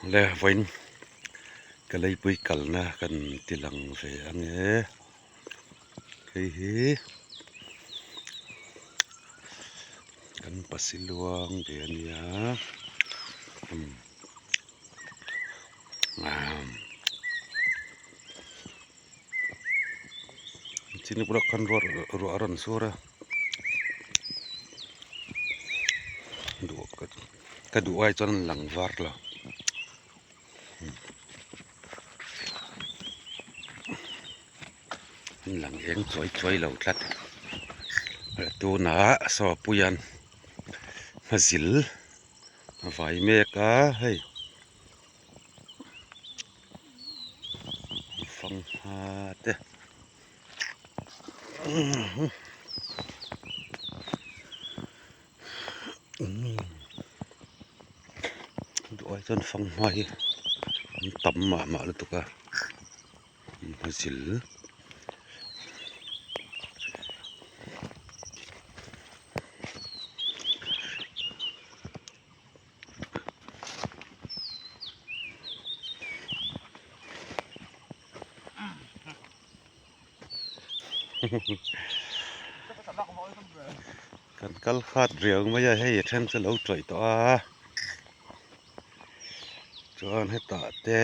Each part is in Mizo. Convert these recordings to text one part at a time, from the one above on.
Le vawiin ka leipui kalna kan ti lang ve ange hei hi kan pasiluang ve a nia umm Chini bulah khan ruah a rawn sur a ka duh ai chuan an lang var lo an lang eng chuai chuai lo tlat tunah saw puia'n hmazil a vai mek a hei. Fangha te duh ai chuan fanghma hi an tam mah mah lutuk a hmazil. Kan kal khat riau mai a hei a then chu lo tawih tawh a chuan hetah te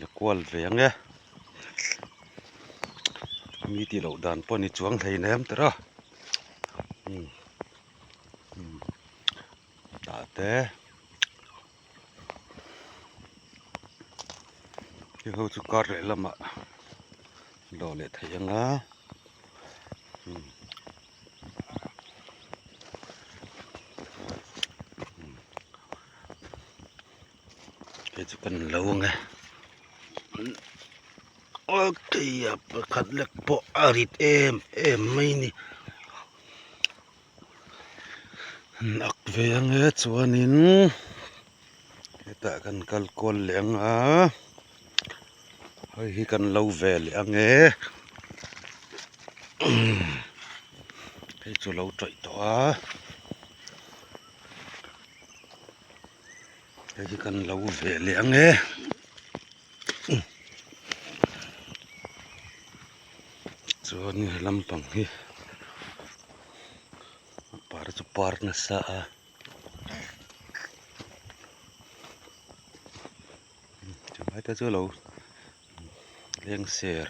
a kual ve ang e mi tih loh dan pawh ni chuang hlei nem tawrh a tah te hei ho chu kar leh lamah lawh leh theih ang a. Hei chu kan lo ang e okay a pakhat lek pawh a rit em em mai a ni an ak ve ang e chuanin hetah kan kal kual leh ang a hei hi kan lo ve leh ang e hei chu lo tawih tawh a. Hei hi kan lo ve leh ang e chuan he lampang hi a par chu par nasa a chulai te chu lo leng ser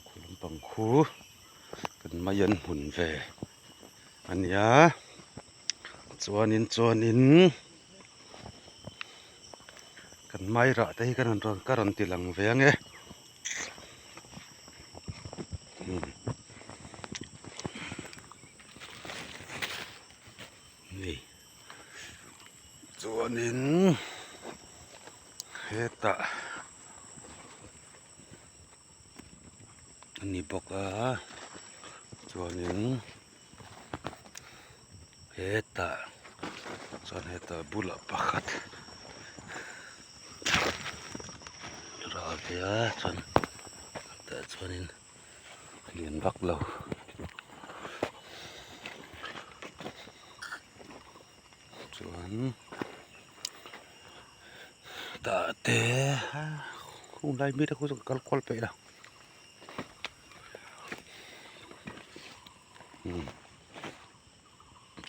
khu lampang khu kan mai an hmun ve a nia. Chuanin chuanin kan mai rah te hi ka rawn ka rawn ti lang ve ange hei chuanin hetah a ni bawk a chuanin. Hetah chuan hetah bulah pakhat rah ve a chuan tah chuanin lian vak lo chuan tah te khung lai mi te khu chu ka kal kual peih lo.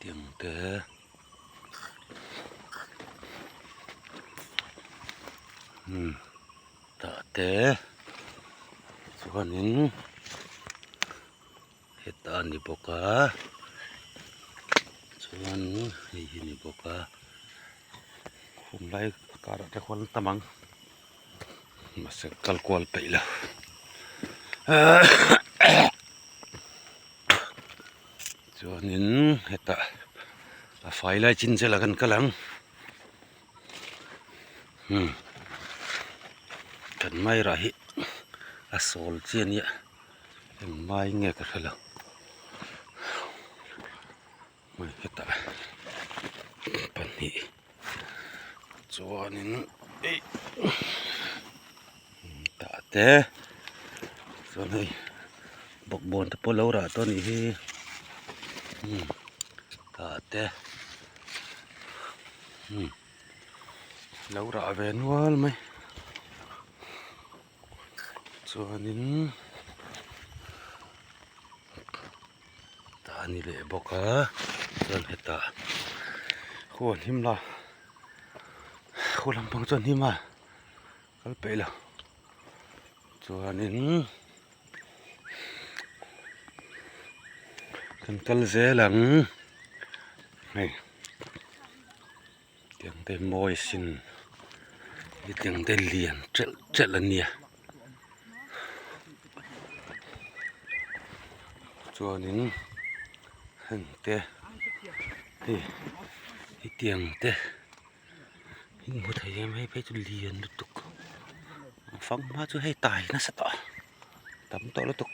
Tiang te tah te chuanin hetah a ni bawk a chuan hei hi a ni bawk a khum lai karah te khuan tam ang mahse kal kual peih lo. Chuanin hetah a fai lai chin zela kan kal ang umm kan mai rah hi a sawl chi a nia eng mai nge ka hre lo hei hetah pahnih chuanin eih tah te chuan hei bawkbawn te pawh a lo rah tawh a nih hi. Umm tah te umm lo rah ve nual mai chuanin tah a ni leh bawk a chuan hetah huan him la khu lampang chuan him a kal peih lo chuanin. Kan kal zel ang hei tiang te mawi sin hetiang te lian telh telh a nia chuanin heng te hei hetiang te in hmu thei em hei phei chu lian lutuk fanghma chu hei tai nasa tawh. Tam tawh lutuk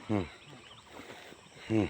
hmm hmm.